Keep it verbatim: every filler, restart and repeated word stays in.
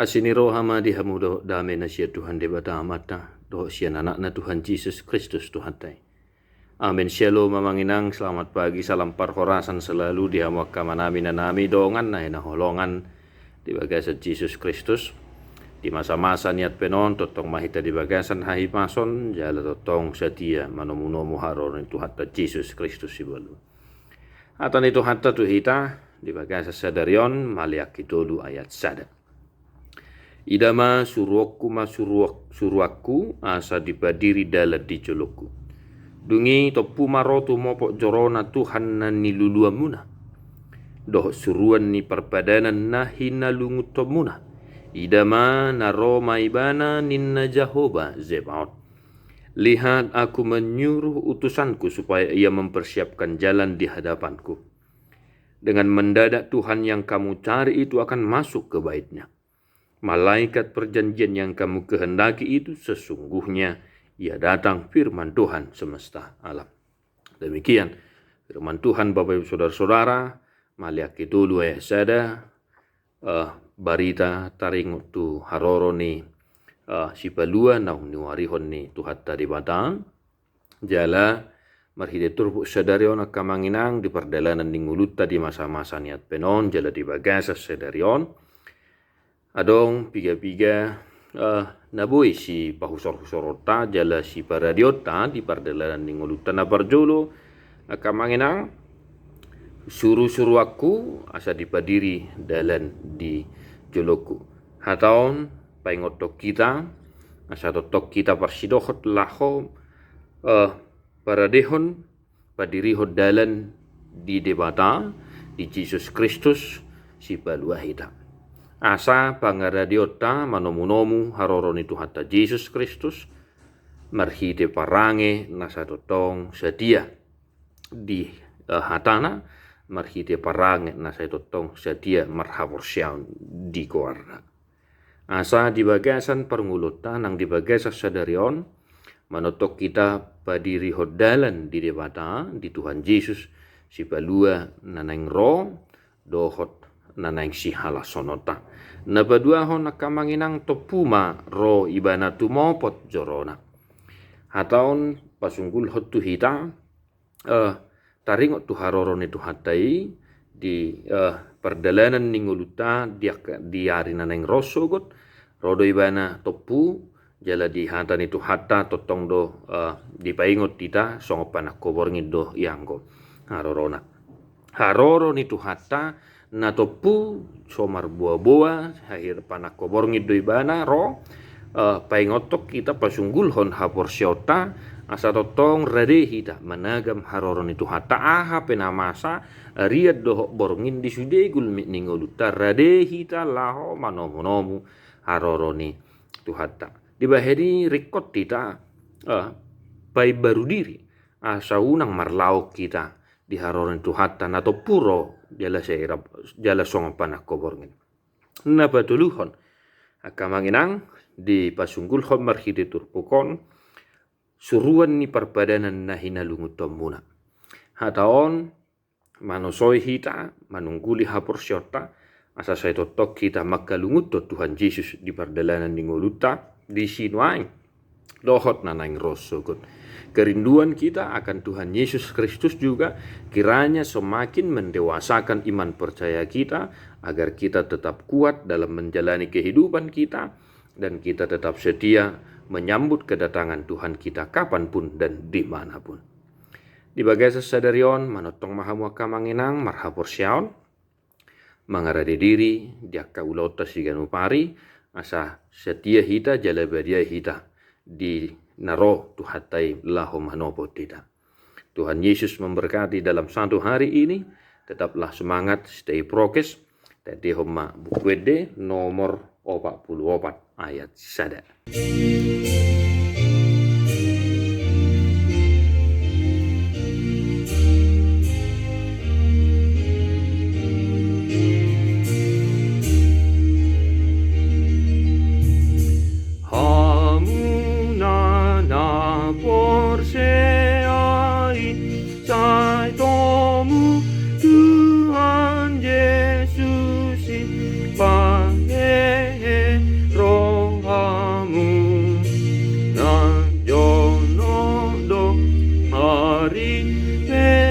Asi ni roha ma di hamu dohot dame na sian Tuhan Debata Amanta, dohot sian Anakna Tuhan Jesus Kristus Tuhanta i. Amen. Syalom amang inang, selamat pagi, salam parhorasan selalu di hamu angka amanami, inanami, dongan na hinaholongan di bagasan Jesus Kristus. Di masa-masa ni Advent on, tongtong ma hita di bagasan hahipason, jala tongtong satia manomu-nomu haroro ni Tuhanta Jesus Kristus Sipalua. Hata ni Tuhanta tu hita di bagasan sadari on, Maleaki tolu ayat sada. Ida ma, suruonku ma suruak-, suruanku, asa dipadiri dalan di jolongku. Dung i tompu ma ro tumopot jorona Tuhan na niluluanmuna, dohot suruan ni parpadanan na hinalungunhonmuna. Ida ma, na ro ma Ibana, ninna Jahowa Zebaot. Lihat, Aku menyuruh utusanku supaya ia mempersiapkan jalan di hadapanku. Dengan mendadak Tuhan yang kamu cari itu akan masuk ke baitnya. Malaikat perjanjian yang kamu kehendaki itu sesungguhnya ia datang, firman Tuhan semesta alam. Demikian firman Tuhan, Bapak Ibu Saudara-saudara, Maleaki tolu ayat sada, eh, barita taringot tu haroro ni, eh, Sipalua naung niuarihon ni Tuhanta Debata. Jala marhite turpuk sadari on angka amang inang, di pardalanan ni ngolunta di masa-masa ni Advent on, jala di bagasan sadari on, adong piga-piga, eh, na boi sipahusor-husoronta jala siparadeonta di pardalanan ni ngolunta. Na parjolo, angka amang inang, suru-suruanku asa dipadiri dalan di jolongku. Hata on paingothon hita, asa tongtong hita parsidohot laho, eh, paradehon, padirihon dalan di Debata, di Jesus Kristus, Sipalua hita. Asa pangaradeonta manomu-nomu haroro ni Tuhanta Jesus Kristus, marhite parange na sai tongtong satia di, eh, hatana, marhite parange na sai tongtong satia marhaporseaon di goarna. Asa di bagasan parngoluonta nang di bagasan sadari on, manongtong hita padirihon dalan di Debata, di Tuhan Jesus, Sipalua na naeng ro, dohot na naeng sihalashononta. Na paduahon angka amang inang, tompu ma ro Ibana tumopot jorona. Hata on pasunggulhon tu hita, eh, taringot tu haroro ni Tuhanta i di, eh, pardalanan ni ngolunta di ak-, di ari na naeng ro sogot, ro do Ibana tompu, jala di hata ni Tuhanta tongtong do, eh, dipaingot hita songon panangko borngin do ianggo harorona. Haroro ni Tuhanta na tompu so marboa-boa, hahir panangko borngin do Ibana ro, eh, paingothon hita, pasunggulhon haporseaonta, asa tongtong rade hita managam haroro ni Tuhanta. Aha pe na masa, eh, rian dohot borngin di sude gulmit ni ngolunta, rade hita laho manomu-nomu haroro ni Tuhanta. Dibahen i ringkot hita, eh, paimbaru diri, asa unang marlaok hita di haroro ni Tuhanta na tompu ro jala sai rap-, jala songon panangko borngin. Na patoluhon, angka amang inang, dipasunggulhon marhite turpuk on, suruan ni parpadanan na hinalungunhonmuna. Hata on manosoi hita, manungguli haporseaonta, asa sai tongtong hita mangkalungunhon Tuhan Jesus di pardalanan ni ngolunta, disi nuaeng dohot na naeng ro sogot. Kerinduan kita akan Tuhan Yesus Kristus juga kiranya semakin mendewasakan iman percaya kita, agar kita tetap kuat dalam menjalani kehidupan kita, dan kita tetap setia menyambut kedatangan Tuhan kita kapanpun dan dimanapun. Di bagasan sadari on, manongtong ma hamu angka amang inang marhaporseaon, mangarade diri di angka ulaonta siganup ari, asa setia hita jala badia hita di na ro Tuhanta i laho manopot hita. Tuhan Yesus memberkati dalam satu hari ini. Tetaplah semangat, stay prokes. Tandehon ma Buku Ende nomor opat pulu opat ayat sada. Hamu na porsea i, sai tomu Tuhan Jesus i, pahehe Ari pe